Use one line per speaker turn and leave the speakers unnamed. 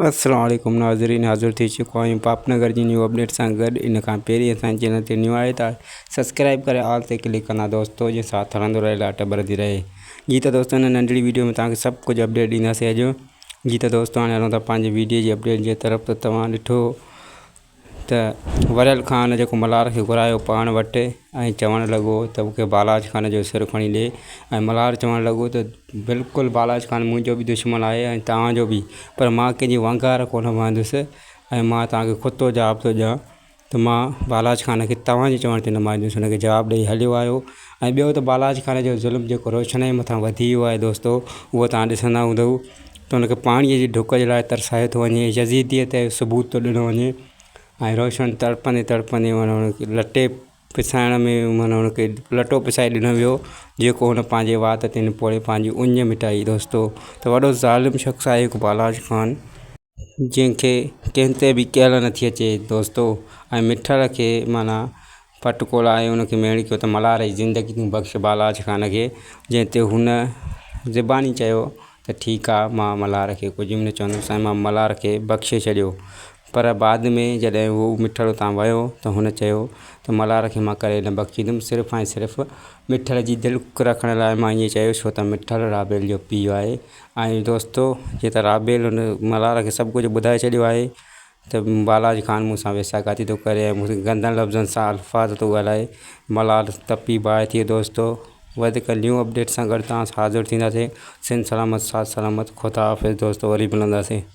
السلام عليڪم ناظرين حاضر ٿي چڪو آهيون پاپ نگر جي نيو اپڊيٽ سان گڏ ان کان پهرين اسان جي چينل تي نيو آهي ته سبسڪرائب ڪري آل تي ڪلڪ ڪندا دوستو جي ساٿ هلندو رهي لاٽ ٻرندي رهي جي ته دوستو هن ننڍڙي ويڊيو ۾ توهان کي سڀ ڪجهه اپڊيٽ ڏينداسين اڄ جي ته دوستو هاڻي هلون ٿا پنهنجي ويڊيو جي اپڊيٽ جي طرف ته توهان ڏٺو ته وريل خان جيڪو ملهار کي گهرايو پاڻ وٽ ۽ چوڻ لڳو ته مون کي بالاچ خان جو سر کڻي ڏي ۽ ملهار چوڻ لڳو ته بلڪل بالاچ خان منهنجو به دشمن آهي ۽ توهان جو به پر مان ڪنهن جي وانگار ڪونه وهندس ۽ مان توهان کي کتو جواب ٿو ڏيان ته مان بالاچ خان کي توهان جي چوڻ تي نه ماريندس هن کي جواب ڏئي هليو آيو ۽ ٻيو ته بالاچ خان جو ظلم جيڪو روشنائي مٿان وڌي ويو آهي دوستو اهو توهان ڏسندا هوندؤ ته ان کي پاڻيء جي ڍڪ جي لاء ترسايو ٿو وڃي، يزيديت جو ثبوت ٿو ڏنو وڃي ۽ روشن تڙپندي تڙپندي معنيٰ ان کي لٽي پسائڻ ۾ معنيٰ ان کي لٽو پسائي ڏنو ويو جيڪو هن پنهنجي وات تي نپوڙي پنهنجي اڃ مٽائي دوستو ته وڏو ظالم شخص آهي هڪ بالاچ خان جنهن کي ڪنهن تي به ڪهل نٿي اچي دوستو ۽ مٺل کي معنيٰ پٽڪو لاهي ان کي ميڻ ڪيو ته ملهار جي زندگي تون بخش بالاچ خان کي جنهن تي هن زباني چيو ته ٺيڪ آ مان ملهار کي ڪجهه به نه چوندس ۽ مان ملهار کي بخشي ڇڏيو پر بعد ۾ جڏهن هو مٺل اتان ويو ته هن چيو ته ملهار کي مان ڪڏهن نه بخشيندم صرف ۽ صرف مٺل جي دل رکڻ لاء مان ائين چيو ڇو ته مٺل رابيل جو پيء آهي ۽ دوستو جيئن ته رابيل هن ملهار کي سڀ ڪجهه ٻڌائي ڇڏيو آهي ته بالاچ خان مون سان ويساهه گهاتي ٿو ڪري ۽ مون سان گندن لفظن سان الفاظ ٿو ڳالهائي ملال تپي باهه ٿئي دوستو وڌيڪ نيو اپڊيٽ سان گڏ توهان سان حاضر ٿينداسين سنڌ سلامت ساٿ سلامت خدا حافظ دوستو وري ملنداسين.